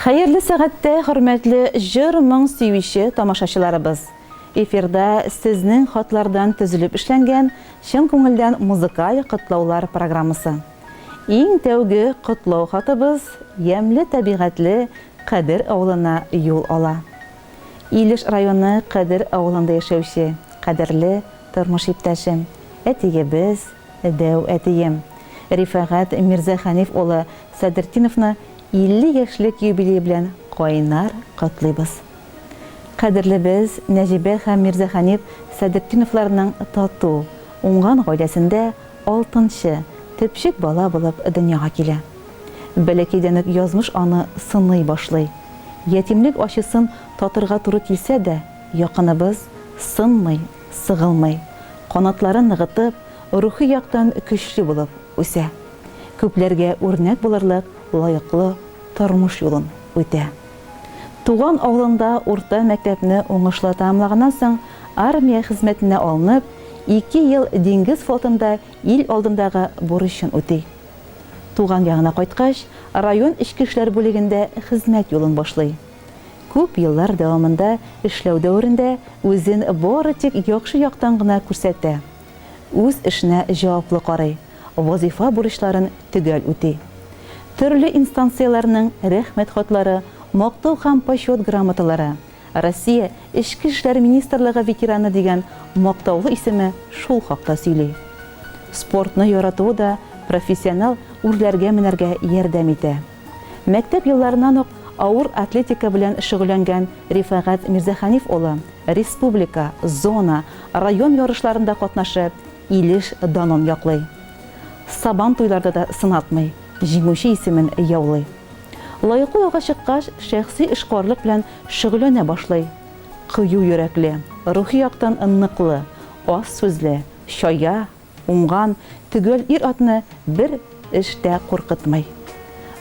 Хәерле сәгатьтә, хөрмәтле җыр-моң сөюче тамашачыларыбыз! Эфирда сезнең хатлардан төзелеп эшләнгән чын күңелдән музыкаль котлаулар программасы. Иң тәүге котлау хатыбыз ямьле табигатьле Кадер авылына юл ала. Илеш районы Кадер авылында яшәүче кадерле тормыш иптәшем, әтиебез, дәү әтием, Рифәгать Мирзәхәниф улы Садертдиновны 50 яшьлек юбилее белән кайнар котлыйбыз. Кадерлебез Нәҗибә һәм Мирзәхәниф Садертдиновларның тату, уңган гаиләсендә алтынчы, төпчек бала булып дөньяга килә. Бәләкәйдән үк язмыш аны сыный башлый. Ятимлек ачысын татырга туры килсә дә, якыныбыз сынмый, сыгылмый, канатларын ныгытып, рухи яктан көчле булып үсә. Күпләргә үрнәк булырлык лаеклы тормыш юлын үтә. Туган авылында урта мәктәпне уңышлы тәмамлаганнан соң, армия хезмәтенә алынып, ике ел диңгез флотында ил алдындагы бурычын үти. Туган ягына кайткач, район эчке эшләр бүлегендә хезмәт юлын башлый. Күп еллар дәвамында эшләү дәверендә үзен бары тик яхшы яктан гына күрсәтә. Үз эшенә җаваплы карый, вазыйфа бурычларын төгәл үти. Төрле инстанцияләрнең Рәхмәт хатлары, Мактау һәм Почет грамоталары, Россия Эчке эшләр министрлыгы ветераны дигән мактаулы исеме шул хакта сөйли. Спортны яратуы да профессионал үрләргә менәргә ярдәм итә. Мәктәп елларыннан ук авыр атлетика белән шөгыльләнгән Рифәгать Мирзәхәниф улы республика, зона, район ярышларында катнашып, Илеш данын яклый. Сабан туйларда да сынатмый, җиңүче исемен яулый. Лаеклы ялга чыккач, шәхси эшкуарлык белән шөгыльләнә башлый. Кыю йөрәкле, рухи яктан ныклы, аз сүзле, чая, уңган, төгәл ир-атны бер эш тә куркытмый.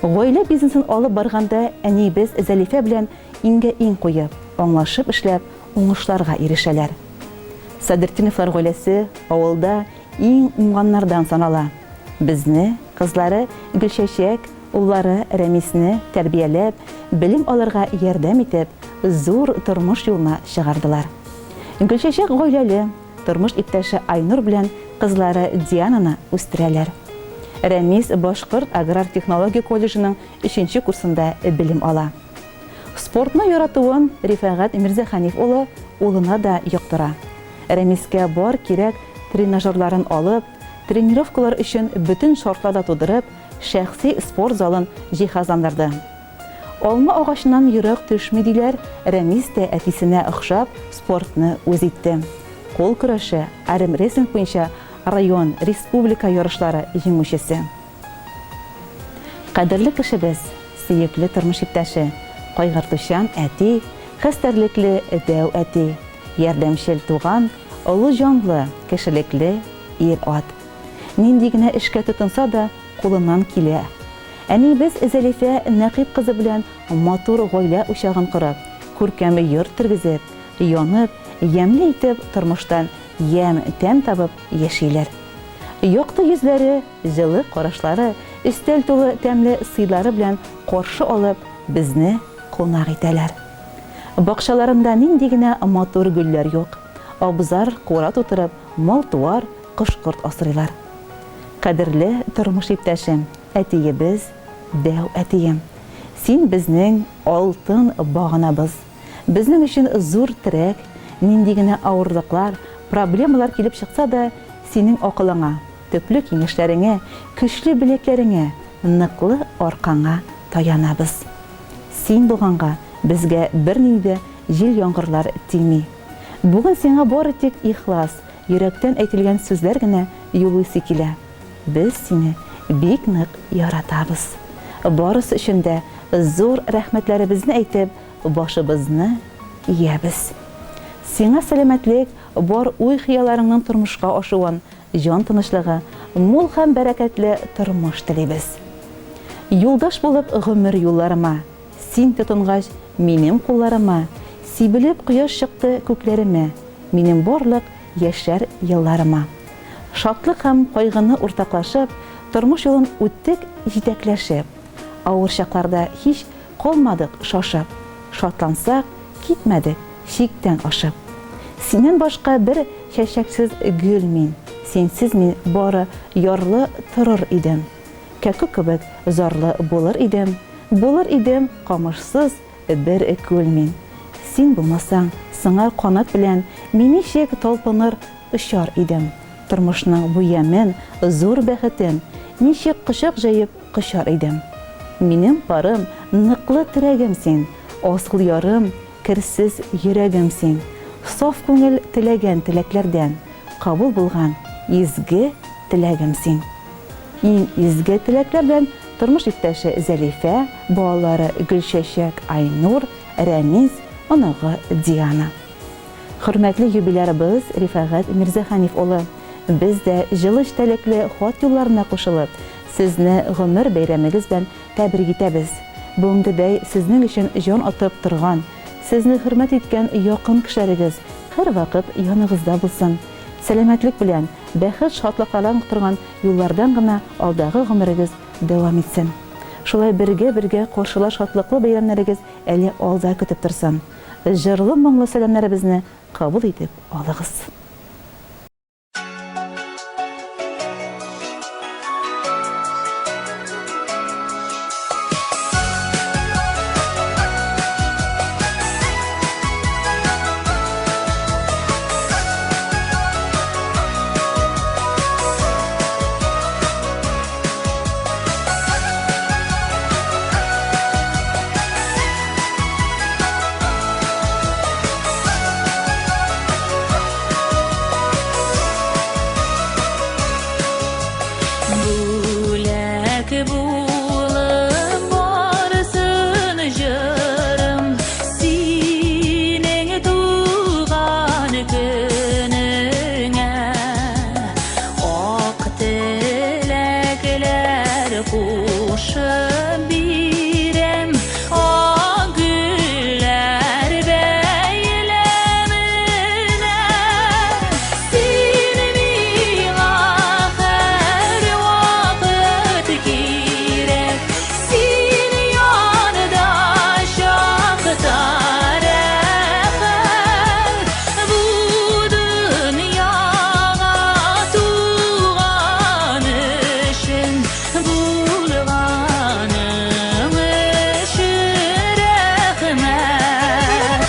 Гаилә бизнесын алып барганда әниебез Зәлифә белән иңгә-иң куеп, аңлашып эшләп, уңышларга ирешәләр. Садретдиновлар гаиләсе авылда иң уңганнардан санала. Безне, кызлары Гөлчәчәк, уллары Рәмисне тәрбияләп, белем алырга ярдәм итеп, зур тормыш юлына чыгардылар. Гөлчәчәк гаиләле, тормыш иптәше Айнур белән кызлары Диананы үстерәләр. Рәмис Башкорт аграр технология колледжының өченче курсында белем ала. Спортны яратуын Рифәгать Мирзәхәниф улы улына да йоктыра. Рәмискә бар кирәк тренажерларын алып, тренировкалар өчен бөтен шартлар да тудырып, шәхси спорт залын җиһазландырды. Алма агачыннан ерак төшми, диләр, Рәмис тә әтисенә охшап, спортны үз итте. Кул көрәше, армрестлинг буенча район, республика ярышлары җиңүчесе. Кадерле кешебез, сөекле тормыш иптәше, кайгыртучан әти, хәстәрлекле дәү әти, ярдәмчел туган, олы җанлы, кешелекле ир-ат. Нинди генә эшкә тотынса да, кулыннан килә. Әниебез Зәлифә Нәкыйп кызы белән матур гаилә учагын корып, күркәм йорт тергезеп, янып, ямьле итеп тормыштан ямь, тәм табып яшиләр. Якты йөзләре, җылы карашлары, өстәл тулы тәмле сыйлары белән каршы алып, безне кунак итәләр. Бакчаларында нинди генә матур гөлләр юк. Абзар, кура тутырып, мал-туар, кош-корт асрыйлар. Кадерле тормыш иптәшем, әтиебез, дәү әтием! Син безнең алтын баганабыз. Безнең өчен зур терәк, нинди генә авырлыклар, проблемалар килеп чыкса да, синең акылыңа, төпле киңәшләреңә, көчле беләкләреңә, ныклы аркаңа таянабыз. Син булганга, безгә бернинди дә җил-яңгырлар тими. Бүген сиңа бары тик ихлас, йөрәктән әйтелгән сүзләр генә юлыйсы килә. Без сине бик нык яратабыз. Барысы өчен дә зур рәхмәтләребезне әйтеп, башыбызны иябез. Сиңа сәламәтлек, бар уй-хыялларыңның тормышка ашуын, җан тынычлыгы, мул һәм бәрәкәтле тормыш телибез. Юлдаш булып гомер юлларыма, Син тотынгач минем кулларыма, Сибелеп кояш чыкты күкләремә, Минем барлык яшәр елларыма. Шатлык һәм кайгыны уртаклашып, Тормыш юлын үттек җитәкләшеп. Авыр чакларда һич Калмадык шашып. Шатлансак, китмәдек чиктән ашып. Синнән башка бер чәчәксез гөл мин, Синсез мин бары ярлы торыр идем. Кәкүк кебек зарлы булыр идем, Булыр идем камышсыз бер күл мин. Син булмасаң, сыңар канат белән Мин ничек талпыныр, очар идем. Тормышның бу ямен, зур бәхетен Ничек кочак җәеп кочар идем. Минем парым, ныклы терәгем син, Асыл ярым, керсез йөрәгем син. Саф күңел теләгән теләкләрдән Кабул булган изге теләгем син. Иң изге теләкләр белән тормыш иптәше Зәлифә, балалары Гөлчәчәк, Айнур, Рәмиз, оныгы Диана. Хөрмәтле юбилярыбыз Рифәгать Мирзәханиф улы, без дә җылы эчтәлекле хат юлларына кушылып, сезне гомер бәйрәмегез белән тәбрик итәбез. Бүгенгедәй сезнең өчен җан атып торган, сезне хөрмәт иткән якын кешеләрегез һәрвакыт яныгызда булсын. Сәламәтлек белән, бәхет-шатлыклардан торган юллардан гына алдагы гомерегез дәвам итсен. Шулай бергә-бергә каршылар шатлыклы бәйрәмнәрегез әле алда көтеп торсын. Җырлы-моңлы сәламнәребезне кабул итеп алыгыз. Бүләк булып барсын җырым синең туган көнеңә. Ак теләкләр кушып бирәм, ак гөлләр бәйләменә. Син миңа һәрвакыт кирәк, син янда чакта рәхәт. Бу дөньяга туган өчен, булганың өчен рәхмәт.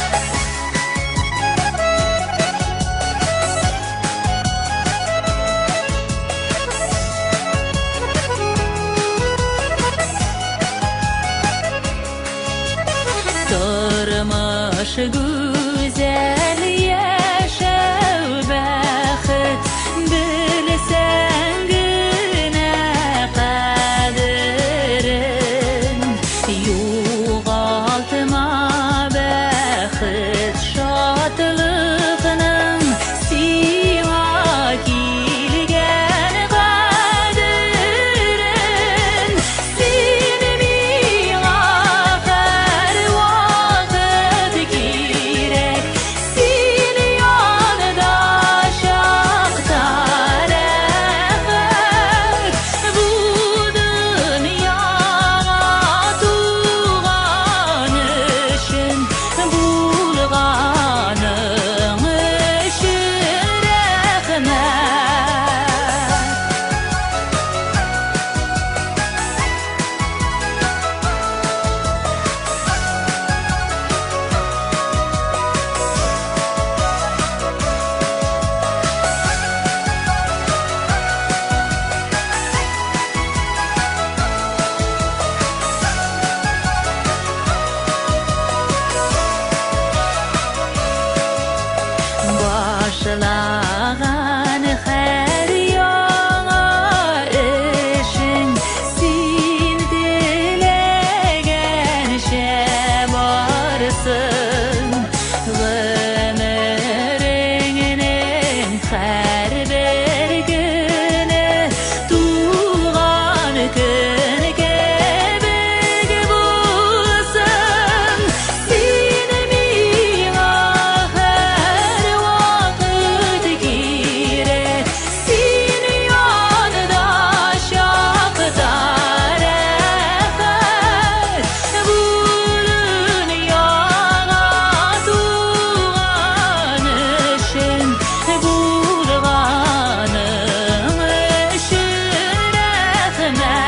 Тормыш гүзәл, яшәү бәхет, белсәң генә кадерен. Югалтма бәхет, шатлыкның сиңа килгән кадерен. Син миңа һәрвакыт кирәк. Күңелемә.